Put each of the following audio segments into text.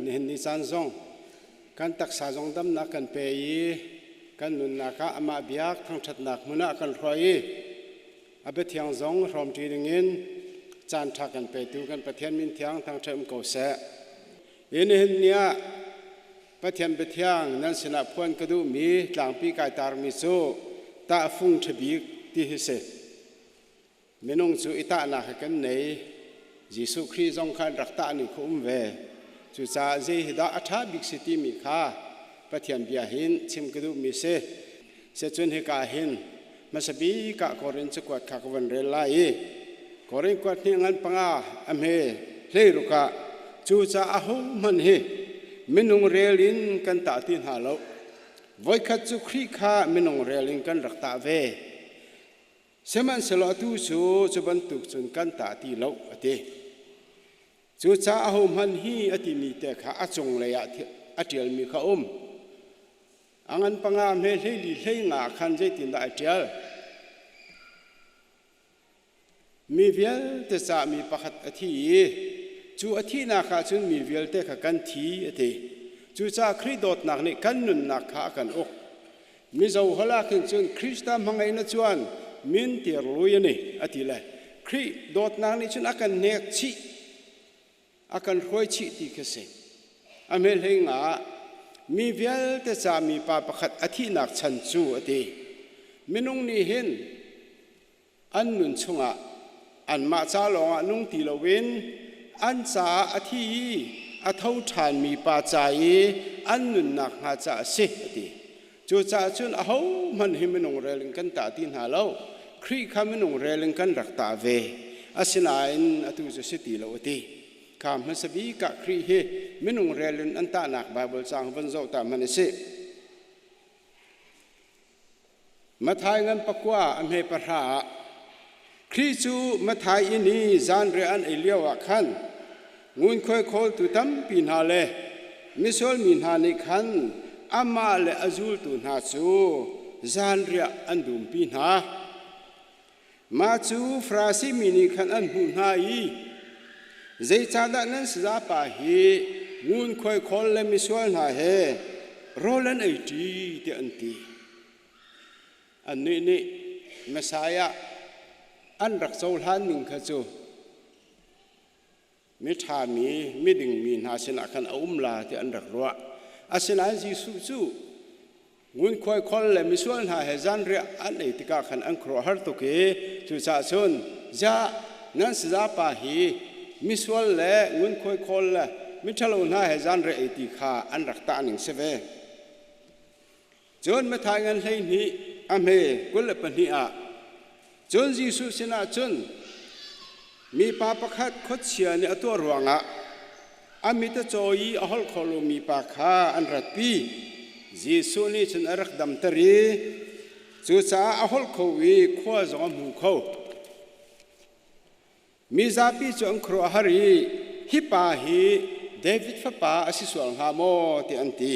Nihin ni caan zong kan taksa zong damnak kan pe i kan nunnak ah amah biak thangṭhatnak hmun ah kan hruai i a biathiang zong hrawmṭi dingin caan ṭha kan petu kan Pathian min thiang thangṭhat um ko seh. Hi nihin ni ah Pathian biathiang nan sinah phuan ka duhmi tlangpi kai tarmi cu tahfung ṭhabik ti hi si. Minung cu i tahnak he kan nei. Jesuh Khrih zong kha an rak tah ning kha um ve. Cucaah zei hi dah a ṭha bik si timi kha Pathian bia hin chim ka duhmi si. Secun hika hin hmasa bik ah Korin cakuat kha ka von rel lai i Korin kuat hnih ngan panga a hme hleiruk ah cucaah ahohmanh hi minung rel in kan tah ti hna lo. Voikhat cu Khrih kha minung rel in kan rak tah ve. Sihmanhsehlaw atu cu cu bantuk cun kan tah ti lo, a ti. Cucaah ahohmanh hi a timi te kha a cunglei ah a ṭialmi kha a um. A ngan panga hme hleili hleinga ah khan zeitindah a ṭial? Mi vialte caah mi pakhat a thi i cu a thihnak ah cun mi vialte kha kan thi, a ti. Cucaah Khrih dawtnak nih kan nunnak kha a kan uk. Mizo holh ah khin cun Krista hmangaihna chuan min tir lui ani a ti le Khrih dawtnak nih cun a kan hnek chih a kan hruai chih ti khi si. A hmelhlei nga mi vialte ca mipa pakhat a thihnak chan cu a ti. Minung nih hin an nun chungah anmah ca lawngah nung ti loin an caah a thi i a tho ṭhanmi pa ca i an nunnak hnga ca a si a ti. Cucaah cun ahohmanh hi minung rel in kan tah ti hna lo. Khrih kha minung rel in kan rak tah ve. Asinain atu cu si ti lo a ti. Kha hmasa bik ah Khrih hi minung rel in an tahnak Baibal caang von zoh ta hmanh a si. Matthai ngan pakua a hme pahra ah Khrih cu Matthai inn i zanriah an ei lioah khan ngunkhuai khawltu tampi hna le misual mi hna nih khan amah le a zultu hna cu zanriah an dumpi hna. Mah cu Farasi mi nih khan an hmuh hna i zeicahdah nan sayapa hi ngunkhuai khawl le misual hna he rawl an ei ṭi tiah an ti. Annih nih Messiah an rak cohlan ning kha cu miṭhami, midingmi hna sinah khan a um la ti an rak ruah. Asinain Jesuh cu ngunkhuai khol le misual hna he zanriah an ei tikah khan an khuaruahhar tuk i cucaah cun ziah nan sayapa hi misual le ngunkhuai khawl le miṭhalo hna he zanriah ei ti kha an rak tah ning si ve. Cun Matthai ngan 12 a hme 22 ah cun Jesuh sinah cun mipa pakhat khuachia nih a tuah ruangah a mit a caw i a holh kho lomi pa kha an ratpi. Jesuh nih cun a rak damter i cucaah a holh kho i khua zong a hmu kho. Mizapi cu an khuaruahhar i hi pa hi David fapa a si sual hnga maw tiah an ti.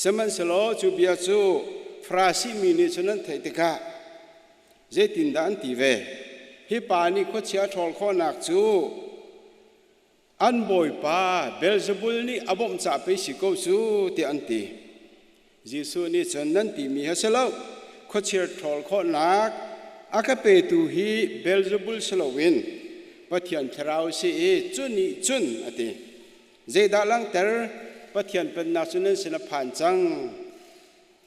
Sihmanhsehlaw cu bia cu Farasi mi nih cun an theih tikah zeitindah an ti ve? Hi pa nih khuachia a ṭhawl khawhnak cu an bawipa Beelzebul nih a bawmh caah pei si ko cu tiah an ti. Jesuh nih cun nan timi a si lo. Khuachia ṭhawl khawhnak a ka petu hi Beelzebul si loin Pathian Thlarau a si i cu nih cun a ti. Zeidah langhter? Pathian Pennak cu nan sin a phan cang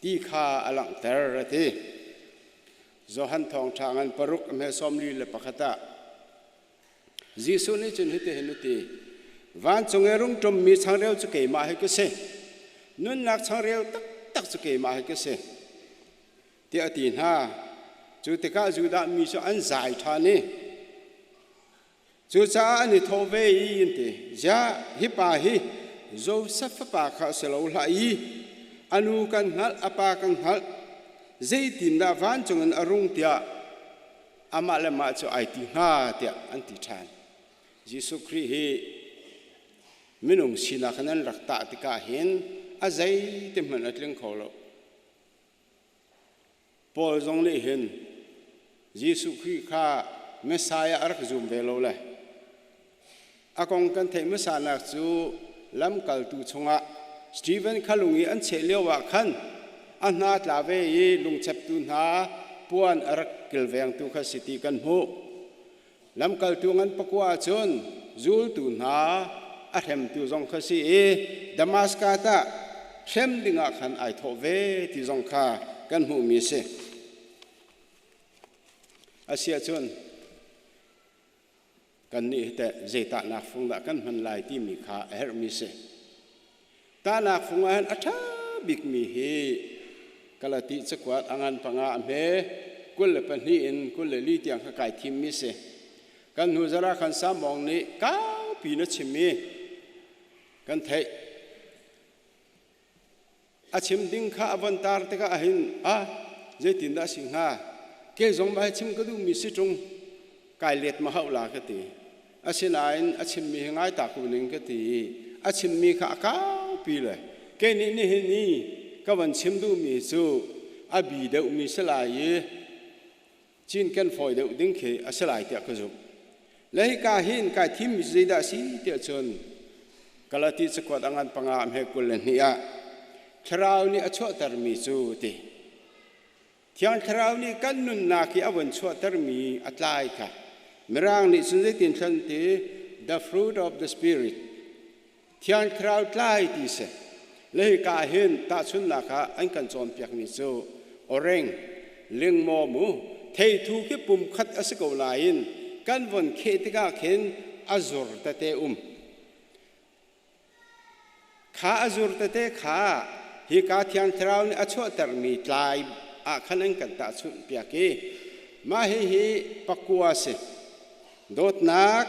ti kha a langhter a ti. Johan Thawngṭha ngan paruk a hme 41 ah Jesuh nih cun hitihin a ti, Vancung i rung ṭummi changreu cu keimah hi ka si. Nunnak changreu taktak cu keimah hi ka si, tiah a ti hna. Cu tikah Judah mi cu an zai ṭhan i cucaah an i thawh ve i an ti, Ziah hi pa hi Josef fapa kha a si lo hlah i a nu kan hngalh, a pa kan hngalh, zeitindah vancung in a rung tiah amah le mah cu ai ti hnga tiah an ti ṭhan. Jesuh Khrih hi minung sinak in an rak tah tikah hin a zeiti hmanh a tling kho lo. Paul zong nih hin Jesuh Khrih kha Messiah a rak zum ve lo le a kong kan theih hmasanak cu lamkaltu chungah Steven kha lung i an cheh lioah khan a hna tla ve i lungcheptu hna puan a rak kilvengtu kha si ti kan hmuh. Lamkaltu ngan pakua ahcun zultu hna a hremtu zong kha si i Damaskas ah hrem dingah khan ai thawh ve ti zong kha kan hmuhmi a si. Asiahcun kannih hi teh zei tahnak fung dah kan hman lai timi kha a herhmi si. Tahnak fung ah hin a ṭha bikmi hi Galati cakuat a ngan panga a hme 22 in 24 tiang kha kai thimmi si. Kan hnu zara khan Samawng nih kaupi na chim i kan theih. A chim ding kha a von tar tikah ahhin a zeitindah a si hnga kei zong mah hi chim ka duhmi si ṭung kai let ma hauh la ka ti. Asinain a chimmi hi ngai ta ko ning ka ti i a chimmi kha a kaupi le kei nih nihin i ka van chim duhmi cu a bi deuhmi si lai i cinken fawi deuh ding khi a si lai tiah ka zumh. Le hika hin kai thimmi cu zeidah a si tiah cun Galati cakuat a ngan panga a hme 22 ah Thlarau nih a chuahtermi cu ti. Thiang Thlarau nih kan nunnak i a von chuahtermi a tlai kha Mirang nih cun zeitin thlan ti the fruit of the spirit Thiang Thlarau tlai ti si. Le hika hin tahchunhnak ah an kan cawnpiakmi cu oreng, lingmaw mu, theithu khi pum khat a si ko nain kan von kheh tikah khin a zur tete um. Kha a zur tete kha hika Thiang Thlarau nih a chuahtermi tlai ah khan an kan tahchunh piak i mah hihi pakua si. Dawtnak,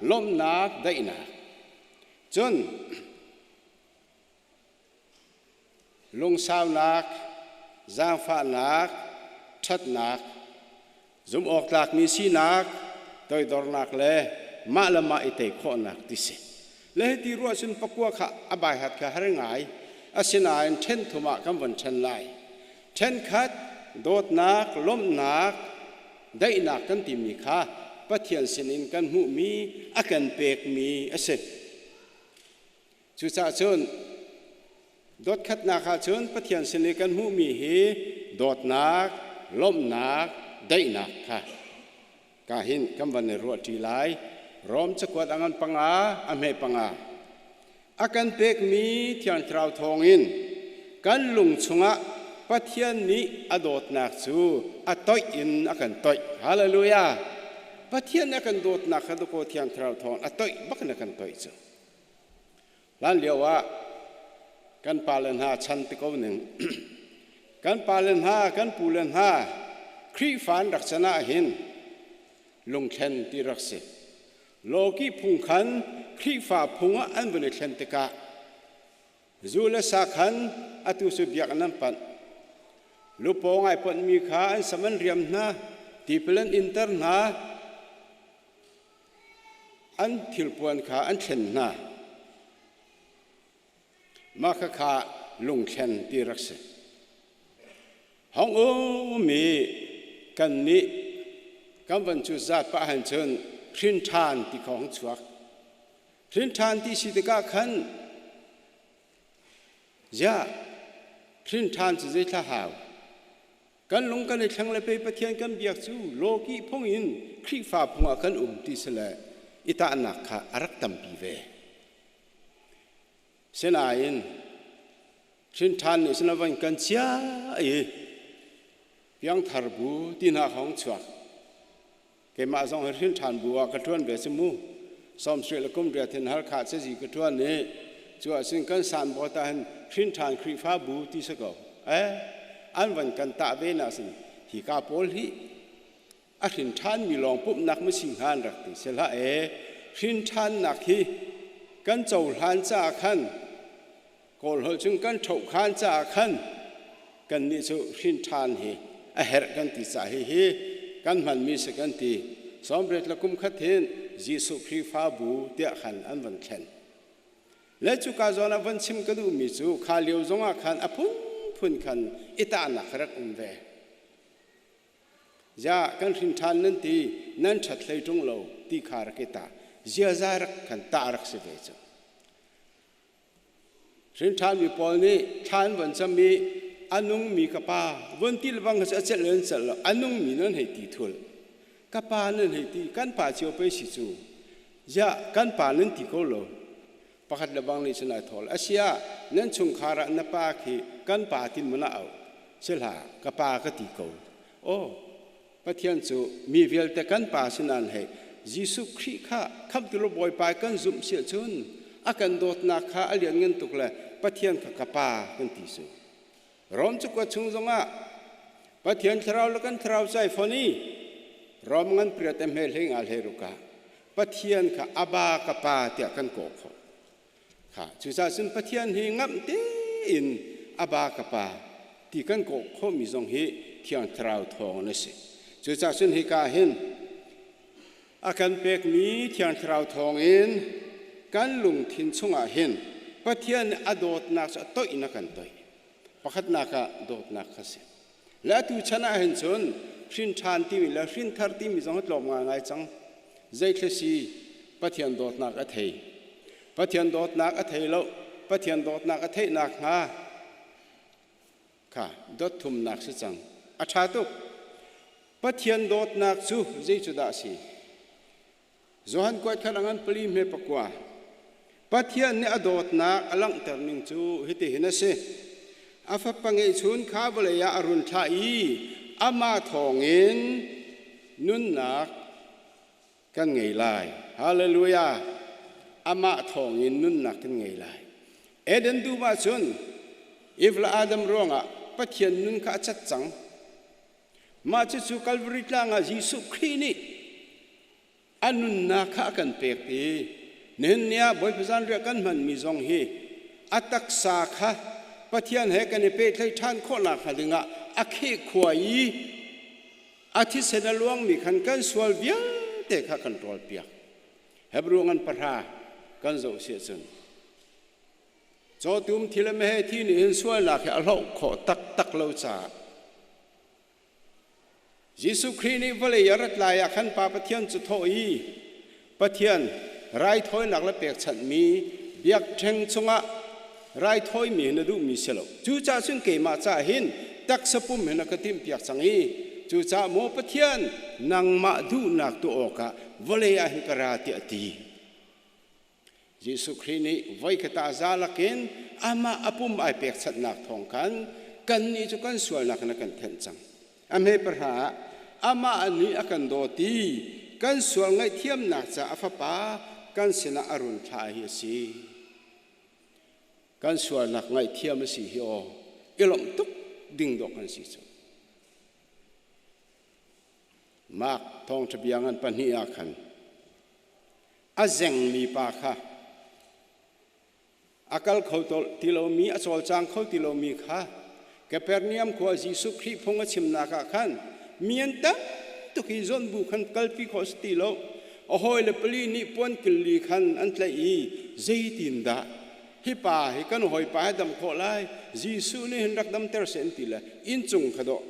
lawmhnak, daihnak. Cun lungsaunak, zaangfahnak, ṭhatnak, zumhawktlakmi sinak, toidornak le mah le mah i tei khawhnak ti si. Le hiti ruah cun pakua kha a baihat kha har ngai. Asinain ṭhen thum ah kan von ṭhen lai. Ṭhenkhat dawtnak, lawmhnak, daihnak kan timi kha Pathian sinin kan hmuhmi a kan pekmi a si. Cucaah cun dawtkhatnak ah cun Pathian sin i kan hmuhmi hi dawtnak, lawmhnak, daihnak kha ka hin kan van i ruahṭi lai. Rom cakuat a ngan panga, a hme panga. A kan pekmi Thiang Thlarau thawngin kan lung chungah Pathian nih a dawtnak cu a toih in a kan toih. Hallelujah! Pathian a kan dawtnak kha dakaw Thiang Thlarau thawngin a toih bak in a kan toih cu. Hlan lio ah kan pale hna chan ti ko ning kan pale hna kan pule hna Khrihfa an rak can ah hin lungthlen ti rak si. Lawki phung khan Khrihfa phung ah an vun i thlen tikah zu le sa khan atu cu biakinn an panh. Lupawng ai ponhmi kha an sam an riam hna, tipil an inter hna, an thilpuan kha an thlen hna. Mah khakha lungthlen ti rak si. Hong um i kannih kan van cu zat pah han cun hrin ṭhan ti kha hong chuak. Hrin ṭhan ti si tikah khan ziah hrin ṭhan cu zeithla hau? Kan lung kan i thleng le pei Pathian kan biak cu lawkih phung in Khrihfa phung ah kan um ti si le i tahnak kha a rak tampi ve. Sinain hrinṭhan nih cun a van kan chia i piangthar bu ti hna kha hung chuak. Keimah zong hi hrinṭhan bu ah ka ṭuan ve si mu. 70 le kum riat hin Halkha cazi ka ṭuan i cu ahcun kan sanbawt ah hin hrinṭhan Khrihfabu ti si ko. Eh, an van kan tah ve na sin hika pawl hi a hrinṭhanmi lawng pumhnak masi hnga an rak ti. Si hlah e, hrinṭhannak hi kan cohlan caah khan Kawl holh cun kan ṭhohkhan caah khan kannih cu hrinṭhan hi a herh kan ti caah hihi kan hmanmi si kan ti. 80 le kum khat hin Jesuh Khrihfabu tiah khan an van thlen. Le cuka zawn ah van chim ka duhmi cu kha lio zongah khan a phunphun khan i tahnak rak um ve. Ziah kan hrinṭhan nan ti nan ṭhat hlei ṭung lo ti kha rak i tah. Ziaza rak kan tah rak si ve cu. Hrinṭhanmi pawl nih thla an von cam i a nungmi ka pa von ti lebang kha cu a celh lo an celh lo, a nungmi nan hei ti thul. Ka pa nan hei ti, kan pa cio pei si cu. Ziah kan pa nan ti ko lo. Pakhat lebang nih cun ai thawl. Asiah nan chungkhar ah na pa khi kan pa tin maw na auh? Si hlah, ka pa ka ti ko. Aw, Pathian cu mi vialte kan pa si nain hei Jesuh Khrih kha khamhtu le Bawipa kan zumh si ahcun a kan dawtnak kha a lianngan tuk le Pathian kha ka pa kan ti cu. Rom cakuat chung zongah Pathian thlarau le kan thlarau cai fon i Rom ngan priat e hme hlei nga hlei ruk ah Pathian kha Abba ka pa tiah kan kawh khawh. Kha cucaah cun Pathian hi ngamh tein Abba ka Pa ti kan kawh khawhmi zong hi Thiang Thlarau thawng a si. Cucaah cun hika hin a kan pekmi Thiang Thlarau thawngin kan lungthin chungah hin Pathian nih a dawtnak cu a toih in a kan toih. Pakhatnak ah dawtnak kha si. Le atu chan ah hin cun hrin ṭhan timi le hrinthar timi zong a tlawm ngaingai cang. Zeithla si Pathian dawtnak a thei. Pathian dawtnak a thei lo. Pathian dawtnak a theih nakhnga kha dot thumnak si cang. A ṭha tuk. Pathian dawtnak cu zei cu dah a si? Johan kuat khat a ngan pali hme pakua. Pathian nih a dawtnak a langhter ning cu hitihin a si. A fapa ngeihchun kha vawlei ah a run thlah i amah thawngin nunnak kan ngei lai. Hallelujah! Amah thawngin nunnak kan ngei lai. Eden dum ah cun Eve le Adam ruangah Pathian nun kha a cat cang. Mah cucu Kalvari tlang ah Jesuh Khrih nih a nunnak kha a kan pek i nihin ni ah Bawipa zanriah kan hmanmi zong hi a taksa kha Pathian he kan i pehtlaih ṭhan khawhnak hnga dingah a khehkhua i a thisen a luangmi khan kan sual vialte kha kan ṭawlpiak. Hebrew ngan pahra kan zoh si ahcun Cawtum thil le meheh thi nih hin sualnak hi a hloh khawh taktak lo caah Jesuh Khrih nih vawlei a rat lai ah khan Pa Pathian cu thawh i Pathian raithawinak le pekchanhmi biakṭheng chungah raithawimi hi na duhmi si lo. Cucaah cun keimah caah hin taksa pum hin a ka timhpiak cang i cucaah maw Pathian nangmah duhnak tuah awkah vawlei ah hin ka ra tiah a ti. Jesuh Khrih nih voikhat ah za lakin amah a pum ai pekchanhnak thawng khan kannih cu kan sualnak in a kan thenh cang. A hme pahra ah amah nih a kan dawt i kan sual ngaihthiamnak caah a fapa kan sinah a run thlah hi a si. Kan sualnak ngaihthiam a si hi aw i lawmh tuk ding dawh kan si cu. Mark thawngṭha bia ngan pahnih ah khan A zengmi pa kha a kal kho ti lomi, a cawlcang kho ti lomi kha Kapernaum khua Jesuh Khrih phung a chimnak ah khan mi an tam tuk i zawnbu khan kalpi khawh si ti lo. A hawile pali nih puan killi khan an tlaih i zeitindah hi pa hi kan hawipa hi dam khawh lai Jesuh nih hin rak damter seh an ti le inncung kha dawh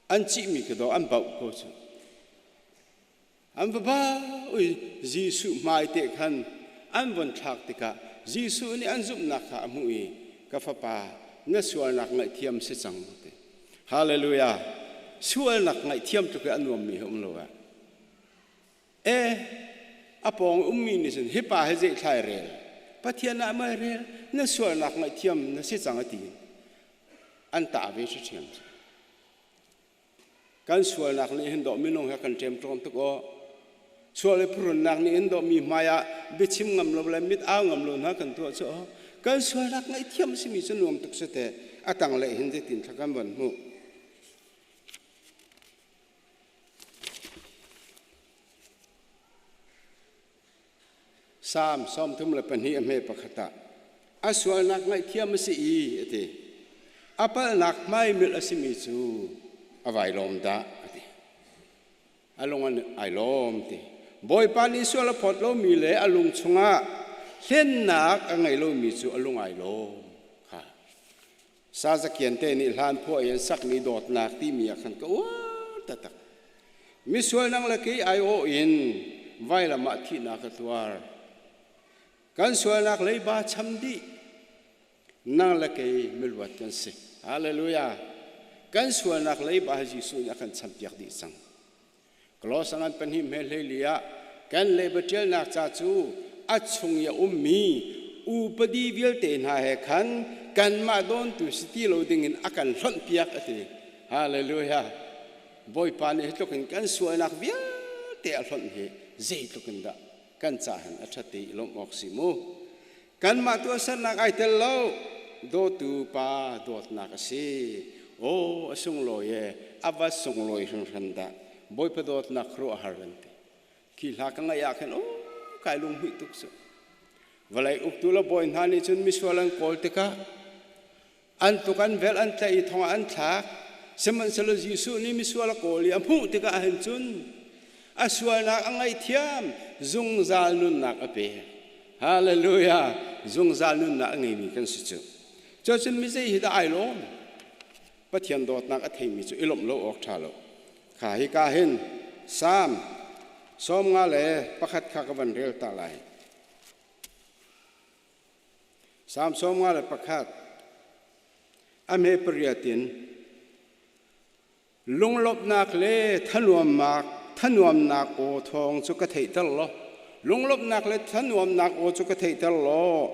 an cihmi kha dawh an bauh ko cu. An va bau i Jesuh hmaite khan an von thlak tikah Jesuh nih an zumhnak kha a hmuh i ka fapa na sualnak ngaihthiam si cang ti. Hallelujah. Sualnak ngaihthiam tluk i a nuammi hi um lo ah. E a pawng ummi nih cun hi pa hi zeithlai rel Pathian ah mei rel na sualnak ngaihthiam na si cang a ti. An tah ve ṭhiam. Kan sualnak nih hin dawh minung he kan ṭemṭawm tuk aw. Sual i phuhrunnak nih hin dawh mi hmai ah biachim ngam lo le mit au ngam lo hna kan tuah cu aw. Kan sualnak ngaihthiam a simi cu nuam tuk si te. A tanglei hin zeitin thla kan von hmuh. Salm 32 a hme pakhat ah a sualnak ngaihthiam a si i a ti. A palhnak hmaimilh a simi cu a vai lawm dah a ti. A lung ai lawm ti. Bawipa nih sual a phawt lomi le a lung chungah hlennak a ngei lomi cu a lung ai lawm kha. Sazakian te nih hlan phuah i an sakmi dawtnak timi ah khan ka uar taktak. Misual nang le kei aiawh in vailam ah thihnak a tuar. Kan sualnak leiba cham dih. Nang le kei miluat kan si. Hallelujah. Kan sualnak leiba Jesuh nih a kan champiak dih cang. Kolosa ngan pahnih hme hleili ah kan leiba ṭialnak ca cu a chung i a ummi upadi vialte hna he khan kanmah dawntu si ti lo dingin a kan hlonhpiak a ti. Hallelujah. Bawipa nih hi tluk in kan sualnak vialte a hlonh hi zeitluk in dah kan ca hin a ṭhat i lawmh awk si mu. Kanmah tuahsernak ai tel lo, dawtu pa dawtnak a si. Aw, a sunglawi e, a va sunglawi hringhran dah. Bawipa dawtnak khuaruahhar an ti. Khi hla ka ngaih ah khan aw, kai lunghmuih tuk cu. Vawlei uktu le bawi hna nih cun misual an kawl tikah an tuk an velh an tlaih i thong ah an thlak. Sihmanhsehlaw Jesuh nih misual a kawl i a hmuh tikah ahhin cun a sualnak a ngaihthiam, zungzal nunnak a pek. Hallelujah! Zungzal nunnak a ngeimi kan si cu. Cuacun mi zei hi dah ai lawm? Pathian dawtnak a theimi cu i lawmh lo awk ṭha lo. Kha hi ka hin Salm 51 kha ka van rel ta lai. Salm 51 a hme pariat in Lunglawmhnak le thanuamnak aw thawng cu ka theihter law, lunglawmhnak le thanuamnak aw cu ka theihter law,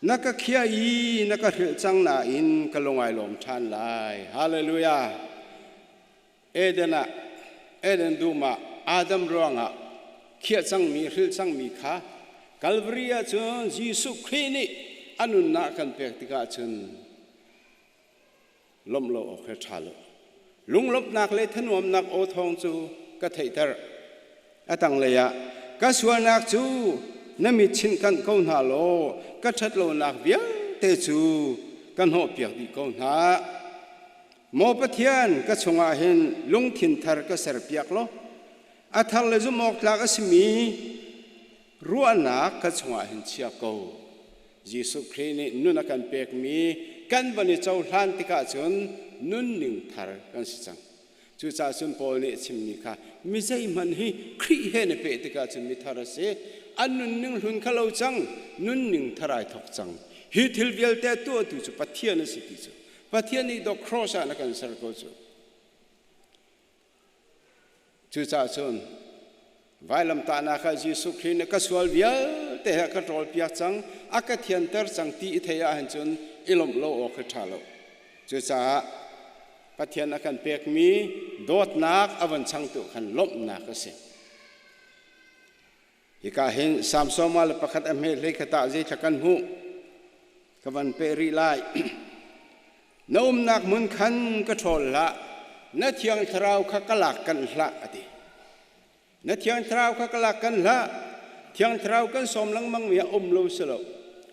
na ka khiah i na ka hrilh cang nain ka lung ai lawm ṭhan lai. Hallelujah. Eden ah, Eden dum ah Adam ruangah khiah cangmi, hrilh cangmi kha Calvary ah cun Jesuh Khrih nih a nunnak kan pek tikah cun lawmh lo awk he ṭha lo. Lunglawmhnak le thanuamnak aw thawng cu ka theihter. A tanglei ah ka sualnak cu na mit chinh kanh ko hna law ka ṭhatlonak vialte cu ka hnawhpiak dih ko hna. Maw Pathian, ka chungah hin lungthin thar ka serpiak law a thar le zumh awk tlak a simi ruahnak ka chungah hin chia ko. Jesuh Khrih nih nun a kan pekmi kan van i cohlan tikah cun nunning thar kan si cang. Cucaah cun Paul nih a chimmi kha mi zeihmanh hi Khrih he na peh tikah cun mi thar a si. An nunning hlun kha lo cang, nunning thar ai thawk cang. Hi thil vialte a tuahtu cu Pathian a si ti cu. Pathian nih dawk cross ah na kan ser ko cu. Cucaah cun vailamtahnak ah Jesuh Khrih nih ka sual vialte he a ka ṭawlpiak cang, a ka thianter cang ti i theih ahhin cun i lawmh lo awk hi ṭha lo. Cucaah Pathian a kan pekmi dawtnak a von changtu khan lawmhnak a si. Hika hin Salm 41 a hme hlei khat ah zeithla kan hmuh ka van peh rih lai. Na umnak hmun khan ka ṭhawl hlah, na thiang thlarau kha ka lak kanh hlah, a ti. Na thiang thlarau kha ka lak kanh hlah. Thiang thlarau kan sawm lengmangmi ah um lo si lo.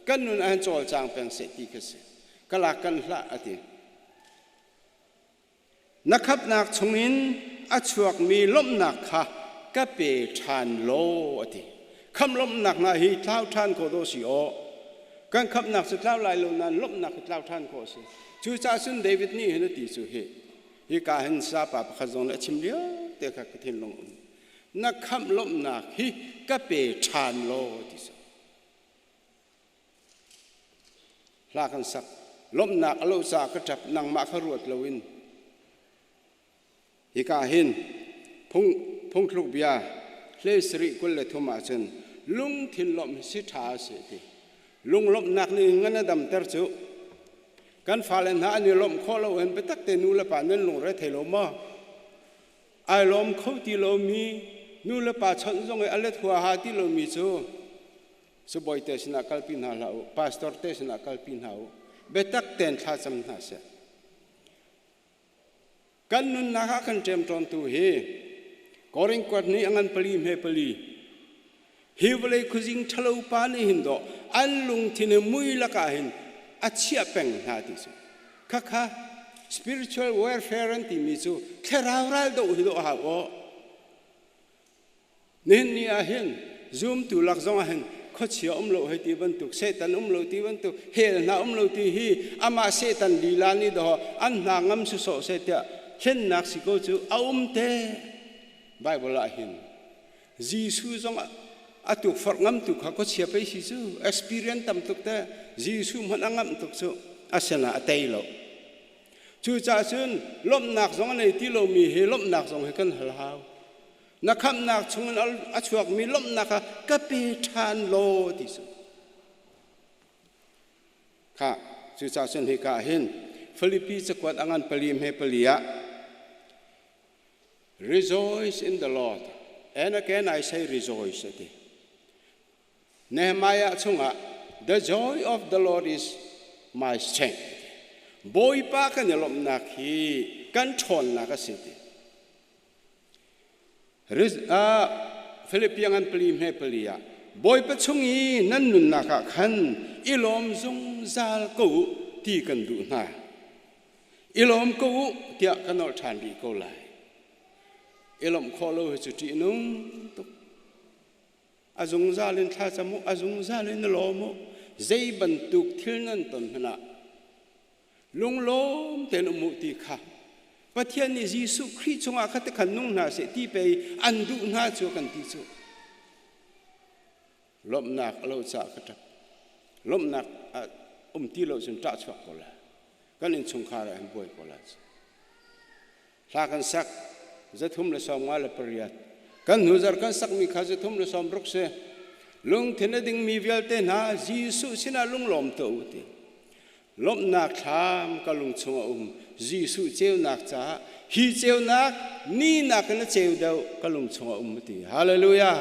Kan nun ah hin cawlcang peng seh ti kha si. Ka lak kanh hlah, a ti. Na khamhnak chungin a chuakmi lawmhnak kha ka pe ṭhan law a ti. Khamh lawmhnak hna hi tlau ṭhan khawh dawh si aw. Kan khamhnak cu tlau lai lo nain lawmhnak hi tlau ṭhan khawh a si. Cucaah cun David nih hin a ti cu hi hika hin sapa pakhat zong nih a chim lio te kha ka thinlung um. Na khamh lawmhnak hi ka pe ṭhan law ti cu. Hla kan sak. Lawmhnak a lo caah ka ṭap, nangmah kha ruat loin. Hika hin phung, phungthluk bia hlei sarih 23 ahcun lungthin lawmh hi si ṭha a si ti. Lunglawmhnak nih ngan a damter cu. Kan fale hna an i lawmh khawh lo hin biatak te nu le pa nan lungre thei lo maw? Ai lawm kho ti lomi nu le pa chawnh zong i a let huaha ti lomi cu Sibawi te sinah kalpi hna hlah u, pastor te sinah kalpi hna u. Biatak tein thlacam hna seh. Kan nunnak ah kan ṭemṭawntu hi Korin kuat nih a ngan pali hme pali hi vawlei khuazing ṭhalo pa nih hin dawh an lungthin hi mui lakah hin a chiah peng hna ti cu khakha spiritual warfare an timi cu thlarau ral doh hi dawh hau aw Nihin ni ah hin zumtu lak zong ah hin khuachia um lo hei ti bantuk, Satan um lo ti bantuk, hell hna um lo ti hi amah Satan lila nih dawh an hna ngam sawsawh seh tiah hlennak si ko cu a um te. Bible ah hin Jesuh zong A tukforh ngam tu kha khuachia pei si cu. Experience tam tuk te. Jesuh hmanh a ngamh tuk cu. Asinain a tei lo. Cucaah cun lawmhnak zong a nei ti lomi hi lawmhnak zong hi kan hal hau. Na khamhnak chungin a chuakmi lawmhnak kha ka pe ṭhan law ti cu. Kha cucaah cun hika ah hin Filipi cakuat a ngan pali hme pali ah Rejoice in the Lord and again I say rejoice a ti. Nehemiah chungah the joy of the Lord is my strength. Bawipa kan i lawmhnak hi kan ṭhawnnak a si ti. Philippian an pali hme pali ah Bawipa chung i nan nunnak ah khan i lawm zungzal ko u ti kan duh hna. I lawm ko u tiah ka nolh ṭhan rih ko lai. I lawmh khawh lo hi cu ṭihnung tuk. A zungzal in thlacam u, a zungzal in lawm u. Zei bantuk thil nan ton hmanh ah lunglawm tein um u ti kha Pathian nih Jesuh Khrih chungah kha tikhan nung hna seh ti pei an duh hna cu kan ti cu. Lawmhnak a lo caah ka ṭap. Lawmhnak a um ti lo cun ṭah chuak ko lai. Kan innchungkhar ah hin buai ko lai. Hla kan sak 358. Kan hnu zarh kan sakmi kha 360 si. Lungthin a dingmi vialte hna Jesuh sinah lunglawm tuah u ti. Lawmhnak thlam ka lung chung a um. Jesuh ceunak caah hi ceunak ni nakin a ceu deuh ka lung chung a um ti. Hallelujah.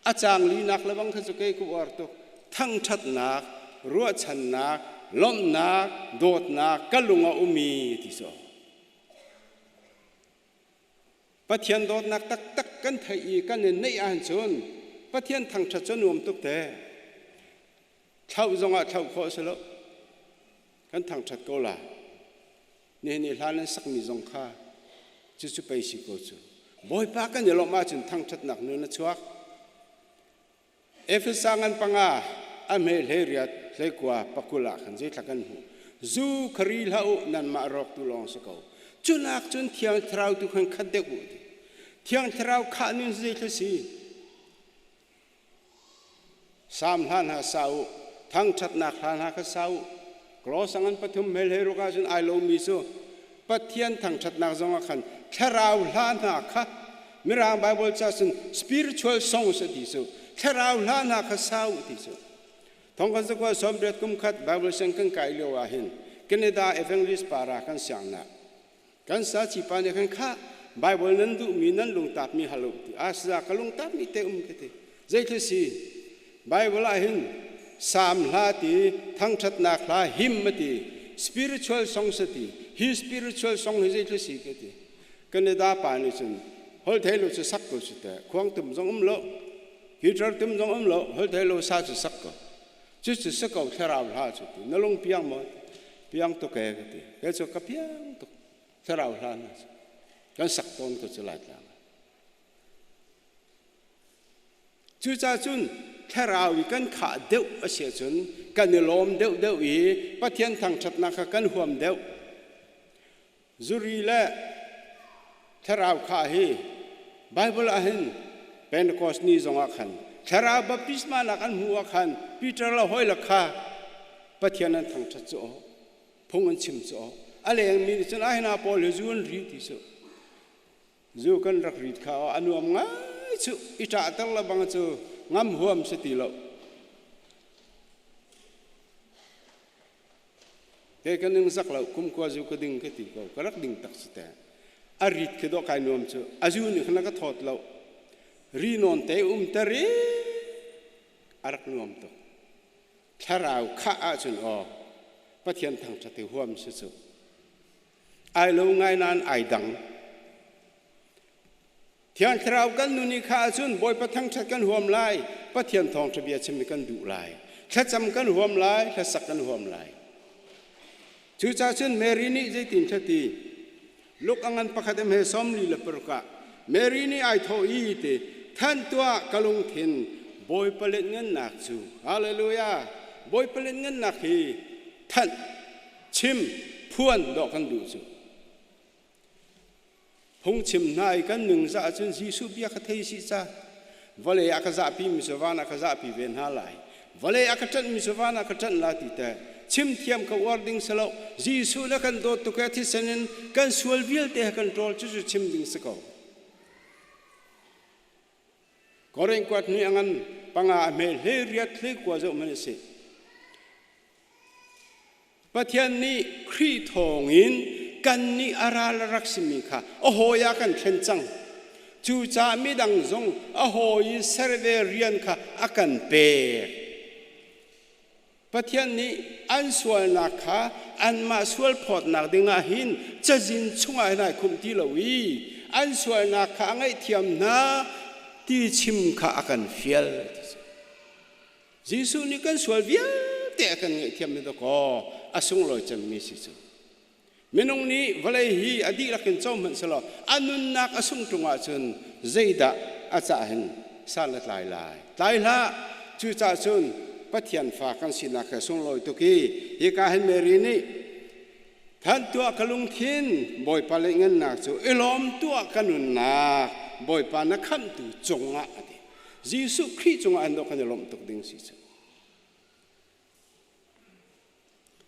A caang linak le bang kha cu kei ka uar tuk. Thangṭhatnak, ruahchannak, lawmhnak, dawtnak ka lung a umi ti cu. Pathian dawtnak taktak kan theih i kan i neih ahcun Pathian thangṭhat cu nuam tuk te. Thlauh zongah thlauh khawh a si lo. Kan thangṭhat ko la. Nihin i hla nan sakmi zong kha cucu pei si ko cu. Bawipa kan i lawmh ahcun thangṭhatnak nun a chuak. Efesa ngan panga a hme hlei riat hlei kua pakul ah khan zeithla kan hmuh. Zu khari hlah u nanmah rawktu lawng si ko. Cunak cun Thiang Thlarau tu khan khat deuh u ti. Thiang Thlarau khah nun zeithla si? Salm hla hna sa u, thangṭhatnak hla hna kha sa u. Kolosa ngan pathum hmel he ruk ahcun ai lomi cu Pathian thangṭhatnak zongah khan thlarau hla hna kha Mirang Bible ca cun spiritual songs a ti cu thlarau hla hna kha sa u ti cu thong kan zakua sawmriat kum khat Bible siang kan kai lio ah hin Canada Evangelist para kan siangnak Kan saci pa nih khan khah Bible nan duhmi nan lungtapmi hal u ti. A sa ka lungtapmi te um ka ti. Zeitluk si Bible ah hin Salm hla ti, thangṭhatnak hla hymn a ti, spiritual songs a ti. Hi spiritual song hi zeitluk si ka ti. Canada pa nih cun holh lo cu sak ko su teh. Khuang tum zong um lo, guitar tum zong um lo, holh lo sa cu sak ko. Cucu si ko thlarau hla cu ti. Na lung piang maw? Piang tuk e ka ti. Kei cu ka piang tuk. Thlarau hla na cu. Kan sak tawn ko cu Laitlang ah. Cucaah cun thlarau i kan khah deuh a si ahcun kan i lawm deuhdeuh i Pathian thangṭhatnak kha kan huam deuh. Zuri le thlarau khah hi Bible ah hin Pentecost ni zongah khan thlarau baptisma nak an hmuh ah khan Peter le hawi le kha Pathian an thangṭhat cu aw phung an chim cu aw a lengmi nih cun ai hna pawl hi zu an ri ti cu zu kan rak rit kha aw a nuam ngai cu i ṭahter le bang cu ngam huam si ti lo Kei ka ning zak lo kum kua zu ka ding ka ti ko ka rak ding tak si te a rit khi dawh kai nuam cu a zu nih khan a ka thawt lo ri nawn te um te ri a rak nuam tuk thlarau khah ahcun aw Pathian thangṭhat hi huam si cu ai lo ngai nain ai dang Thiang Thlarau kan nun i kha ahcun Bawipa thangṭhat kan huam lai, Pathian thawngṭha bia chim kan duh lai, thlacam kan huam lai, hlasak kan huam lai. Cucaah cun Mary nih zeitin thla ti Luk a ngan pakhat em he 41 ah Mary nih ai thawh i ti thanh tuah ka lungthin Bawipa lianhngannak cu Hallelujah Bawipa lianhngannak hi thanh chim phuan dawh kan duh cu Phungchim hna i kan ningzah ahcun Jesuh bia kha thei sih ca. Vawlei a ka zahpi mi cu van ah ka zahpi ve hna lai. Vawlei a ka ṭanhmi cu van ah ka ṭanh la ti te chim thiam ka uar ding si lo. Jesuh na kan dawt tuk e thisen in kan sual vialte he kan ṭawl cucu chim ding si ko. Korin kuat hnih a ngan panga a hme hlei riat hlei kua zoh hmanh si. Pathian nih Khrih thawngin kannih a ral a rak simi kha a hawi ah kan thlen cang. Cucaah midang zong a hawi i ser ve rian kha a kan pek. Pathian nih an sualnak kha anmah sualphawtnak dingah hin cazin chungah hin ai khumh ti lo i an sualnak kha a ngaihthiam hna ti chim kha a kan fial. Jesuh nih kan sual vialte a kan ngaihthiam hi dakaw a sunglawi cemmi si cu. Minung nih vawlei hi a dihlak in co hmanh selaw a nunnak a sung ṭung ahcun zeidah a cah hin san a tlai lai? Tlai hlah! Cucaah cun Pathian fa kan sinak he sunglawi tuk i hika hin Mary nih Thanh tuah ka lungthin Bawipa leingannak cu i lawm tuah ka nunnak Bawipa na khamhtu cungah a ti. Jesuh Khrih cungah an dawh kan i lawmh tuk ding si cu.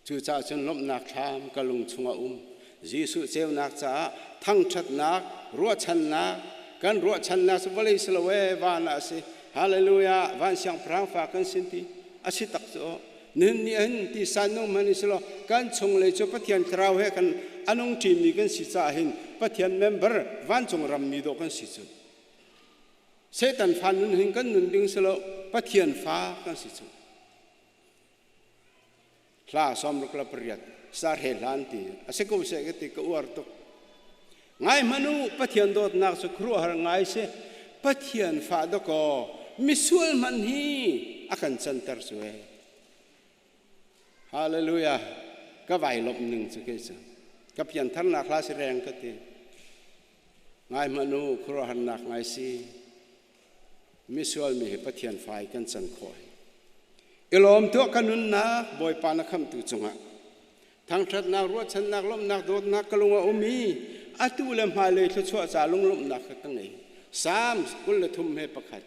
Cucaah cun lawmhnak thlam ka lung chungah um. Jesuh ceunak caah thangṭhatnak, ruahchannak, kan ruahchannak cu vawlei si lo ee, van ah a si. Hallelujah, van siangpahrang fa kan sin ti a si tak cu. Nihin ni hin ti san nung hmanh si law kan chunglei cu Pathian thlarau he kan a nung ṭimi kan si caah hin Pathian member vancung rammi dawh kan si cu. Satan fa nun hin kan nun ding si lo, Pathian fa kan si cu. Hla 68 sarhe hlan ti a si ko seh ka ti ka uar tuk. Ngai hmanh u Pathian dawtnak cu khuaruahhar ngai si. Pathian fa dakaw misual hmanh hi a kan canter cu e. Hallelujah. Ka vai lawmh ning cu kei cu. Ka piantharnak hla si reng ka ti. Ngai hmanh u khuaruahharnak ngai si. Misual mi hi Pathian fa i kan can khawh hi. I lawm tuah ka nunnak Bawipa na khamhtu cungah thangṭhatnak, ruahchannak, lawmhnak, dawtnak ka lung a um i atu le hmailei thluachuah ca lunglawmhnak kha ka ngei. Psalms 23 he pakhat.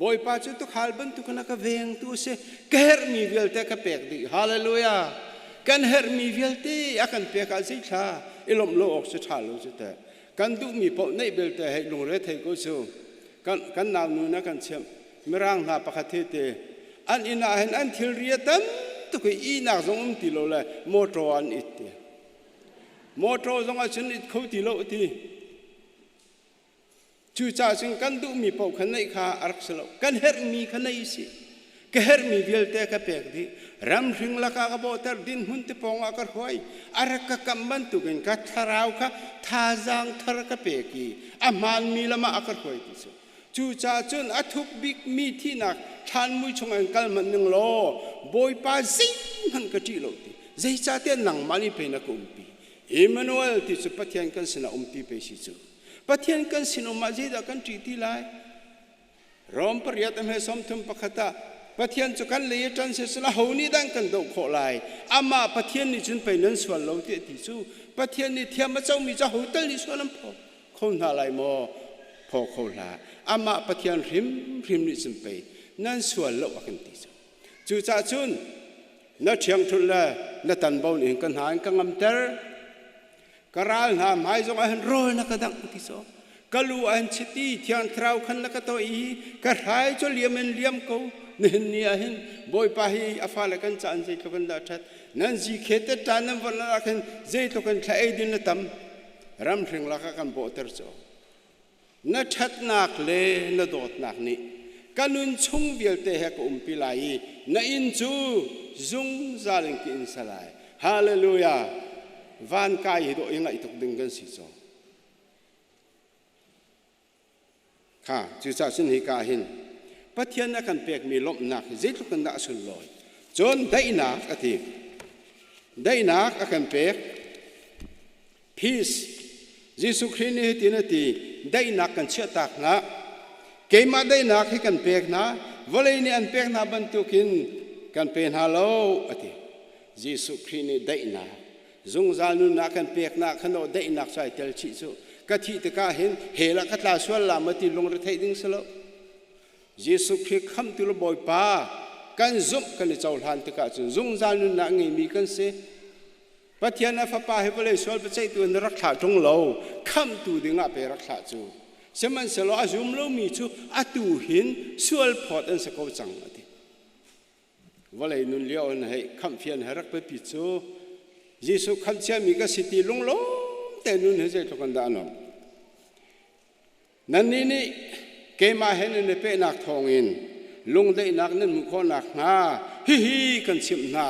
Bawipa cu tuukhal bantukin a ka vengtu a si. Ka herhmi vialte ka pek dih. Hallelujah. Kan herhmi vialte a kan pek ah zeithla i lawmh lo awk cu ṭha lo cu teh. Kan duhmi paoh neih belte hei lungre thei ko cu. Kan, kan naunu na kan chimh. Mirang hna pakhat hi te an inn ah hin an thilri a tam tuk i ihnak zong um ti lo le motor an it ti. Motor zong ah cun it kho ti lo ti. Cucaah cun kan duhmi paoh kha neih kha a rak si lo. Kan herhmi kha nei si. Ka herhmi vialte ka pek dih. Ramhring lakah ka bawhter, dinhmun te pawng ah ka hruai. A rak ka kamh bantukin ka thlarau kha thazaang thar ka pek i a hmaanmi lam ah a ka hruai ti cu. Cucaah cun a thuk bikmi thihnak thlanmui chungah in kal hmanh ning law Bawipa zeihmanh ka ṭih lo ti. Zeicahtiah nangmah nih pei na ka umpi. Emmanuel ti cu Pathian kan sinah umpi pei si cu. Pathian kan sin um ah zeidah kan ṭih ti lai? Rom pariat a hme sawmthum pakhat ah Pathian cu kan lei i ṭan siseh aho nih dah an kan doh khawh lai? Amah Pathian nih cun pei nan sual lo tiah ti cu Pathian nih thiam a comi cu aho tal nih sual an phaw kho hna lai maw? Phaw kho hlah. Amah Pathian hrimhrim nih cun pei nan sual lo a kan ti cu. Cucaah cun na ṭhiangṭhunh le na tanbo nih hin ka hna in ka ngamter. Ka ral hna hmai zong ah hin rawl na ka dangh ti caw. Ka lu ah hin chiti thiang thlarau khan na ka toih i ka hrai cu liam in liam ko. Nihin ni ah hin Bawipa hi a fale kan caan zeitluk in dah ṭhat. Nan zi khe te ṭan nan von ah khin zeitluk in thla ei din na tam. Ramhring lakah kan bawhter caw. Na ṭhatnak le na dawtnak nih ka nun chung vialte he ka umpi lai i na inn cu zungzal in ka in sa lai. Hallelujah! Van kai hi dawh i ngaih tuk ding kan si caw. Kha, cucaah cun hika ah hin Pathian a kan pekmi lawmhnak hi zeitluk in dah a sunlawi. Cun daihnak a ti. Daihnak a kan pek. Peace. Jesuh Khrih nih hitin a ti, daihnak kan chiahtak hna. Keimah daihnak hi kan pek hna, vawlei nih an pek hna bantukin kan pe hna lo, a ti. Jesuh Khrih nih daihnak, zungzal nunnak kan peknak khan aw daihnak cu ai tel chih cu. Ka thih tikah hin hell ah ka tla sual la ma ti lungre theih ding si lo. Jesuh Khrih khamhtu le Bawipa kan zumh kan i cohlan tikah cun zungzal nunnak ngeimi kan si. Pathian a fapa hi vawlei sual biaceihtu in rak thlah ṭung lo, khamhtu dingah pe rak thlah cu. Sihmanhsehlaw a zum lomi cu atu hin sual phawt an si ko cang a ti. Vawlei nun lio in hei khamhfian he rak biapi cu Jesuh khamhciami ka si ti lunglawm te nun hi zeitluk in dah a nuamh. Nannih nih keimah he nan i pehnak thawngin lungdaihnak nan hmuh khawh nakhnga hihi kan chimh hna.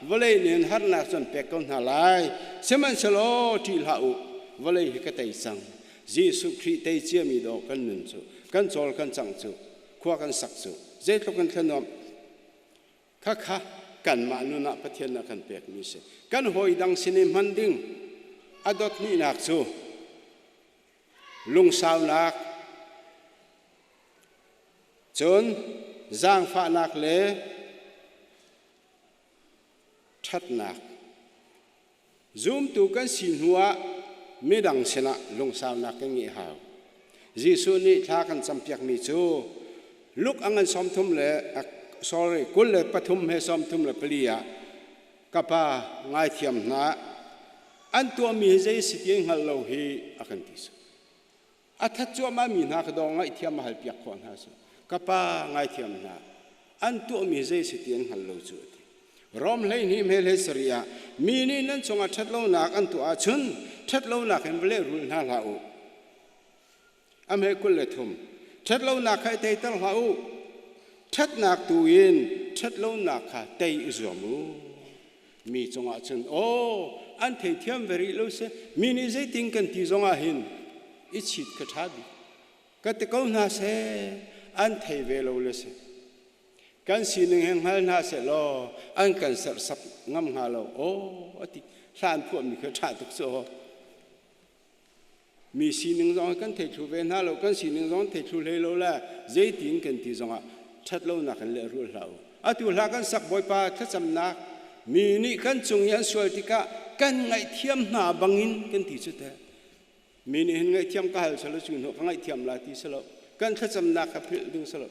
Vawlei nih harnak cu an pek ko hna lai. Sihmanhsehlaw ṭih hlah u, vawlei hi ka tei cang. Jesuh Khrih tei ciami dawh kan nun cu, kan cawl kan cangh cu, khua kan sak cu, zeitluk in thlanuamh Khakha kanmah nun ah Pathian a kan pekmi si. Kan hawi dang sin i hman ding a dot hnihnak cu lungsaunak, cun zaangfahnak le ṭhatnak. Zumtu kan si hnuah midang sinah lungsaunak kan ngeih hau. Jesuh nih thla kan campiakmi cu Luke a ngan 33 le sorry 23 he 34 ah ka pa ngaithiam hna an tuahmi hi zei si ti hngal lo hi a kan ti. A that cuahmah mi hna kha dawh ngaihthiam a halpiak khawh hna cu. Ka pa ngaithiam hna. An tuahmi zei si ti an hngal lo cu a ti. Rom 12 hme 17 ah mi nih nan cungah ṭhatlonak an tuah ahcun ṭhatlonak in va lehrul hna hlah u. A hme 23. Ṭhatlonak kha i teiter hlah u. Ṭhatnak tu in ṭhatlonak kha tei i zuam u. Mi cungah cun aw an theithiam ve rih lo si mi nih zeitin kan ti zongah hin i chit ka ṭha bik ka ti ko hna seh an thei ve lo le si kan sining he hngal hna seh law an kan serhsak ngam hnga lo aw a ti hla an phuahmi kha ṭha tuk cu aw Mi sining zong kan thei thlu ve hna lo, kan sining zong thei thlu hlei lo le zeitin kan ti zongah ṭhatlonak in lehrul hlah u. Atu hla kan sak Bawipa thlacamnak mi nih kan cung i an sual tikah kan ngaihthiam hna bangin kan ti cu teh. Mi nih hin ngaihthiam ka hal selo cu hnu ka ngaihthiam la ti selo kan thlacamnak kha philh ding selo.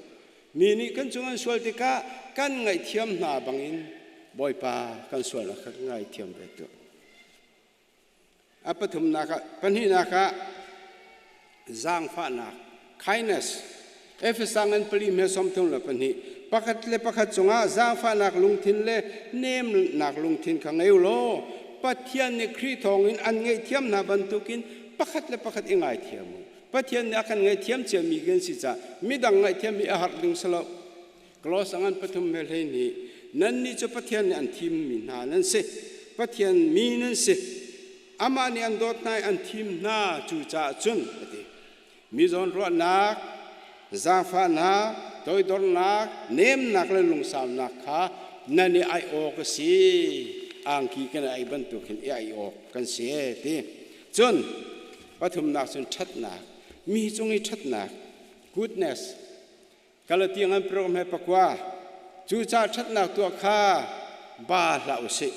Mi nih kan cung an sual tikah kan ngaihthiam hna bangin Bawipa kan sualnak kha ka ngaithiam ve tuah. A pathumnak ah, pahnihnak ah zaangfahnak, kindness. Efesa ngan pali hme 32 pakhat le pakhat cungah zaangfahnak lungthin le nemnak lungthin kha ngei u law Pathian nih Khrih thawngin an ngaihthiam hna bantukin pakhat le pakhat i ngaithiam u. Pathian nih a kan ngaihthiam ciami kan si caah midang ngaihthiam hi a har ding si lo. Klos a ngan pathum he 12 nannih cu Pathian nih an thimmi hna nan si Pathian mi nan si amah nih an dawt hna i an thim hna cucaah cun a ti mi zawnruahnak zaangfahnak toidornak nemnak le lungsaunak kha nan i ai awk a si angki kan ai bantuk hin i ai awk kan si ti cun pathumnak cun ṭhatnak mi cung i ṭhatnak goodness Galatiang an program he pakua cucaah ṭhatnak tuah kha ba hlah u sih.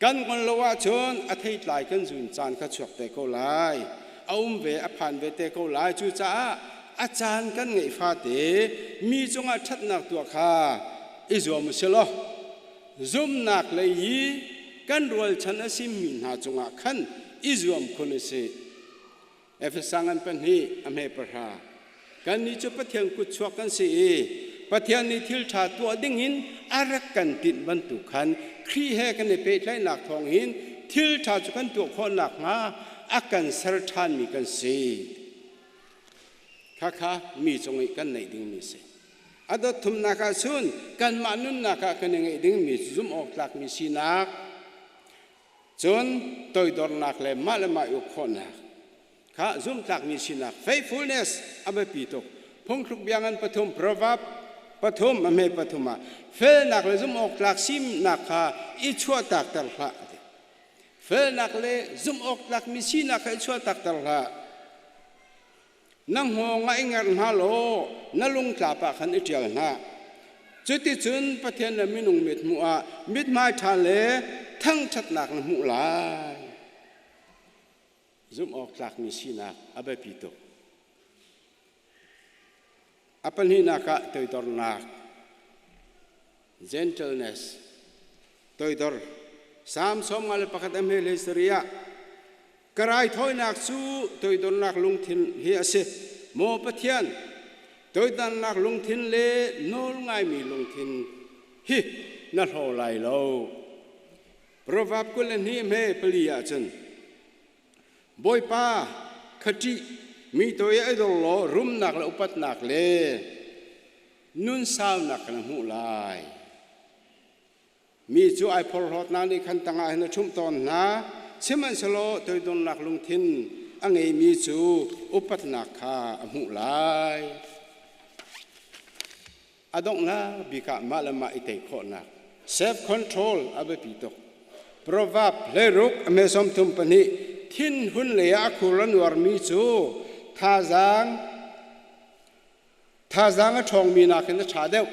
Kan ngol lo ahcun a theitlai kan zun caan kha chuak te ko lai. A um ve, a phan ve te ko lai. Cucaah a caan kan ngeih fate mi cungah ṭhatnak tuah kha i zuam u sih law zumnak lei i kan rualchan a simi hna cungah khan i zuam khun u sih. Efesa ngan pahnih a hme pahra. Kannih cu Pathian kutchuak kan si i Pathian nih thil ṭha tuah dingin a rak kan tinh bantuk khan Khrih he kan i pehtlaihnak thawngin thil ṭha cu kan tuah khawh nakhnga a kan ser ṭhanmi kan si. Khakha mi cung i kan neih dingmi si. A dot thumnak ah cun kanmah nunnak ah kan i ngeih dingmi zumh awk tlakmi sinak Cun toidornak le mah le mah i uk khawhnak kha zumhtlakmi sinak faithfulness a biapi tuk. Phungthluk bia ngan pathum proverb pathum a hme pathum ah felnak le zumhawktlak sinak kha i chuahtakter hlah a ti. Felnak le zumhawktlakmi sinak kha i chuahtakter hlah. Na hngawng ah i ngerh hna law na lungtlap ah khan i ṭial hna. Cuticun Pathian le minung mithmuh ah mithmai ṭha le thangṭhatnak na hmuh lai. Zumh awk tlakmi sinak a biapi tuk. A pahnihnak ah toidornak, gentleness, toidor. Salm 51 a hme hlei ah ka raithawinak cu toidornak lungthin hi a si. Maw Pathian, toidornak lungthin le nawl ngaimi lungthin hi na hlaw lai lo. Proverb 22 hme pali ahcun Bawipa kha ṭih, mi toi ai dor law rumnak le upatnak le nun saunak na hmuh lai. Mi cu ai phorhlawtnak nih khan tangah hin a ṭhumh tawn hna, sihmanhsehlaw toidornak lungthin a ngeimi cu upatnak kha a hmuh lai. A donghnak bik ah mah le mah i tei khawhnak self control a biapi tuk. Proverb 16 a hme 32 thinhun lei ah a khur a nuarmi cu thazaang thazaang a ṭhawngmi nakin a ṭha deuh.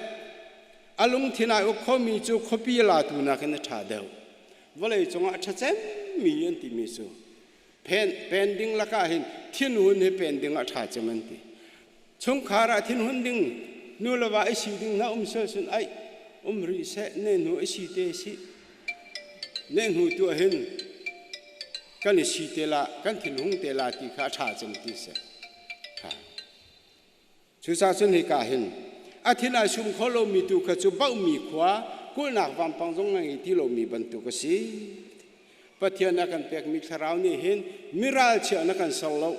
A lungthin ai uk khomi cu khuapi latu nakin a ṭha deuh. Vawlei cungah a ṭha cemmi an timi cu pen pen ding lakah hin thinhun hi pen ding a ṭha cem an ti. Chungkhar ah thinhun ding nu le va i si ding na um sel sun ai um rih seh ne hnu i si te si ne hnu tu hin kan i si te la kan thinhung te la ti kha a ṭha cem ti si. Cucaah cun hika hin a thin ai sum kho lomi tu kha cu bauhmi khua kulhnak vampang zong a ngei ti lomi bantuk a si. Pathian a kan pekmi thlarau nih hin miralchia na kan ser lo.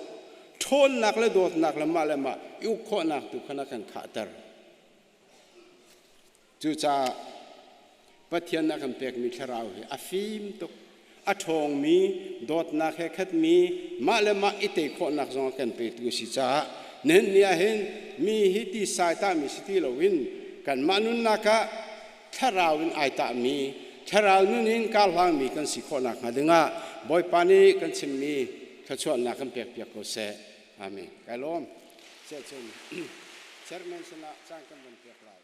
Ṭhawnnak le dawtnak le mah le mah i uk khawhnak tu kha na kan khahter. Cucaah Pathian a kan pekmi thlarau hi a fim tuk, a ṭhawngmi, dawtnak he khatmi, mah le mah i tei khawhnak zong a kan petu a si caah nihin ni ah hin mi hi ti sai tahmi si ti loin kanmah nunnak ah thlarau in ai tahmi, thlarau nun in karhlangmi kan si khawhnak hnga dingah Bawipa nih kan chimmi thluachuahnak kan pekpiak ko seh. Amen. Kai lawm. Cun chairman sinah caan kan von pek lai.